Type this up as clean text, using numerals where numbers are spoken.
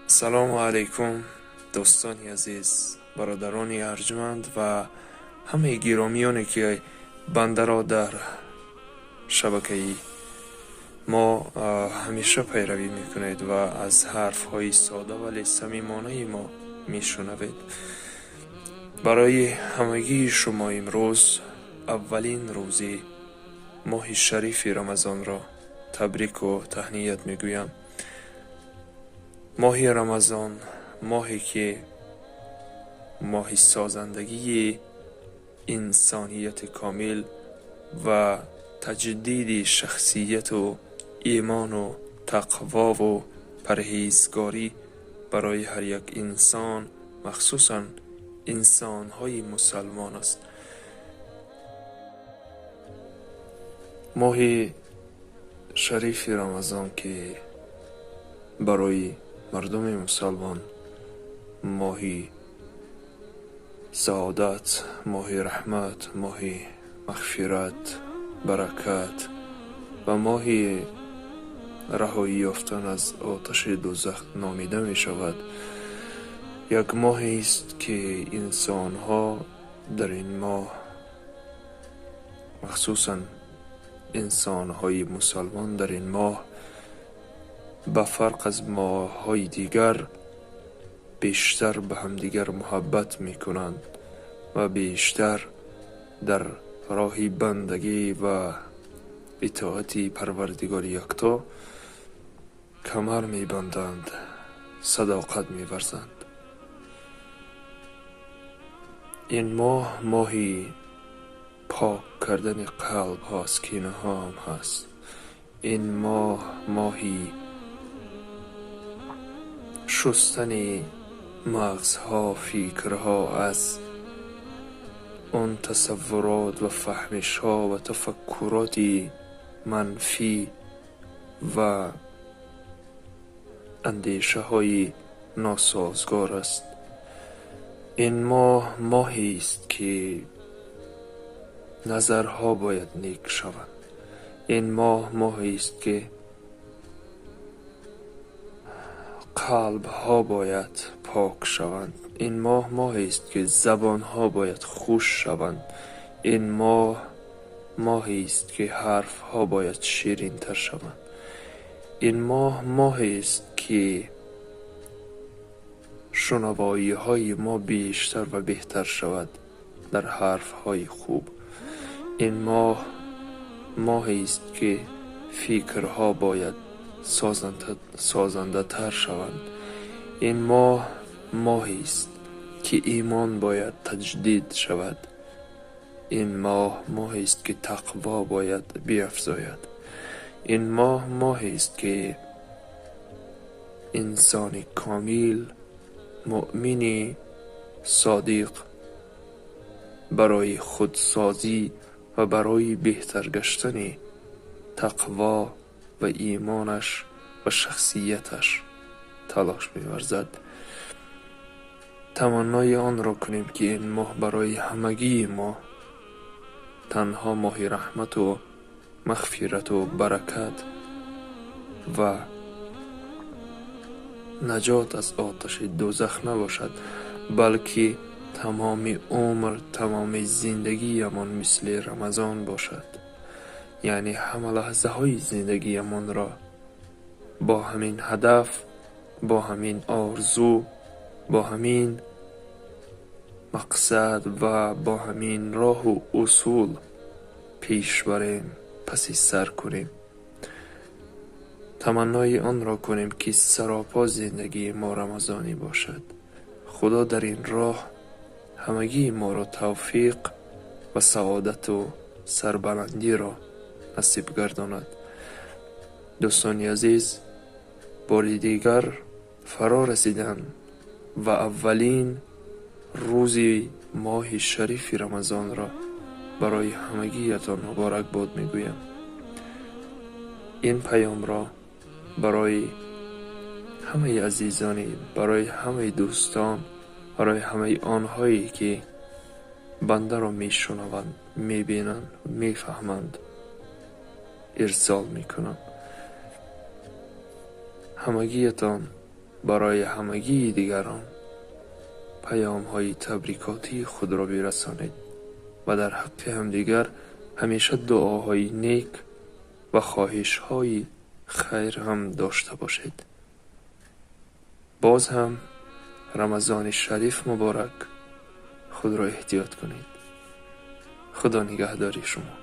Салому алайкум, дӯстони азиз, бародарони арҷманд ва ҳамаи гиромиёне, ки бандаро дар шабакаи мо ҳамеша пайравӣ мекунед ва аз ҳарфҳои сода, вале самимонаи мо мешунавед. Барои ҳамагии шумо имрӯз аввалин рӯзи моҳи шарифи Рамазонро табрику таҳният мегӯям. Моҳи Рамазон, моҳе ки моҳи созандагии инсонияти комил ва таҷдиди шахсияту имону тақвову парҳезгорӣ барои ҳар як инсон, махсусан инсонҳои мусалмон аст. Моҳи шарифи Рамазон, ки барои мардуми мусалмон моҳи саодат, моҳи раҳмат, моҳи мағфират, баракат ва моҳи раҳоӣ ёфтан аз оташи дӯзах номида мешавад, як моҳест, ки инсонҳо дар ин моҳ, махсусан инсонҳои мусалмон дар ин моҳ, ба фарқ аз моҳҳои дигар бештар ба ҳамдигар муҳаббат мекунанд ва бештар дар роҳи бандагӣ ва итоати Парвардигори Якто камар мебанданд, садоқат меварзанд. Ин моҳ моҳи пок кардани қалб ҳаст, кинаҳо ҳам ҳаст. Ин моҳ моҳи шустани мағзҳо, фикрҳо аз он тасаввурот ва фаҳмишҳо ва тафаккуроти манфӣ ва андешаҳои носозгор аст. Ин моҳ моҳест, ки назарҳо бояд нек шаванд. Ин моҳ моҳест, ки қалбҳо бояд пок шаванд. Ин моҳ моҳест, ки забонҳо бояд хуш шаванд. Ин моҳ моҳест, ки ҳарфҳо бояд ширинтар шаванд. Ин моҳ моҳест, ки шунавоиҳои мо бештар ва беҳтар шавад дар ҳарфҳои хуб. Ин моҳ моҳест, ки фикрҳо бояд созандатар шаванд. Ин моҳ моҳест, ки имон бояд таҷдид шавад. Ин моҳ моҳест, ки тақво бояд биафзояд. Ин моҳ моҳест, ки инсони комил, муъмини содиқ барои худсозӣ ва барои беҳтар гаштани тақво ва имонаш ва шахсияташ талош меварзад. Таманнои онро кунем, ки ин моҳ барои ҳамагии мо танҳо моҳи раҳмату мағфирату баракат ва наҷот аз оташи дӯзах набошад, балки тамоми умр, тамоми зиндагиямон мисли Рамазон бошад. Яъне ҳама лаҳзаҳои зиндагиямонро бо ҳамин ҳадаф, бо ҳамин орзу, бо ҳамин мақсад ва бо ҳамин роҳу усул пеш барем, паси сар кунем. Таманнои онро кунем, ки саропо зиндагии мо рамазонӣ бошад. Худо дар ин роҳ ҳамагии моро тавфиқ ва саодату сарбаландиро насиб гардонад. Дӯстони азиз, бори дигар фаро расидан ва аввалин рӯзи моҳи шарифи Рамазонро барои ҳамагиятон муборакбод мегӯям. Ин паёмро барои ҳамаи азизонӣ, барои ҳамаи дӯстон, барои ҳамаи онҳое, ки бандаро мешунаванд, мебинанд, мефаҳманд, ирсол мекунам. Ҳамагиятон барои ҳамагии дигарон паёмҳои табрикотии худро бирасонед ва дар ҳаққи ҳамдигар ҳамеша дуоҳои нек ва хоҳишҳои хайр ҳам дошта бошед. Боз ҳам Рамазони шариф муборак. Худро эҳтиёт кунед. Худо нигаҳдори шумо.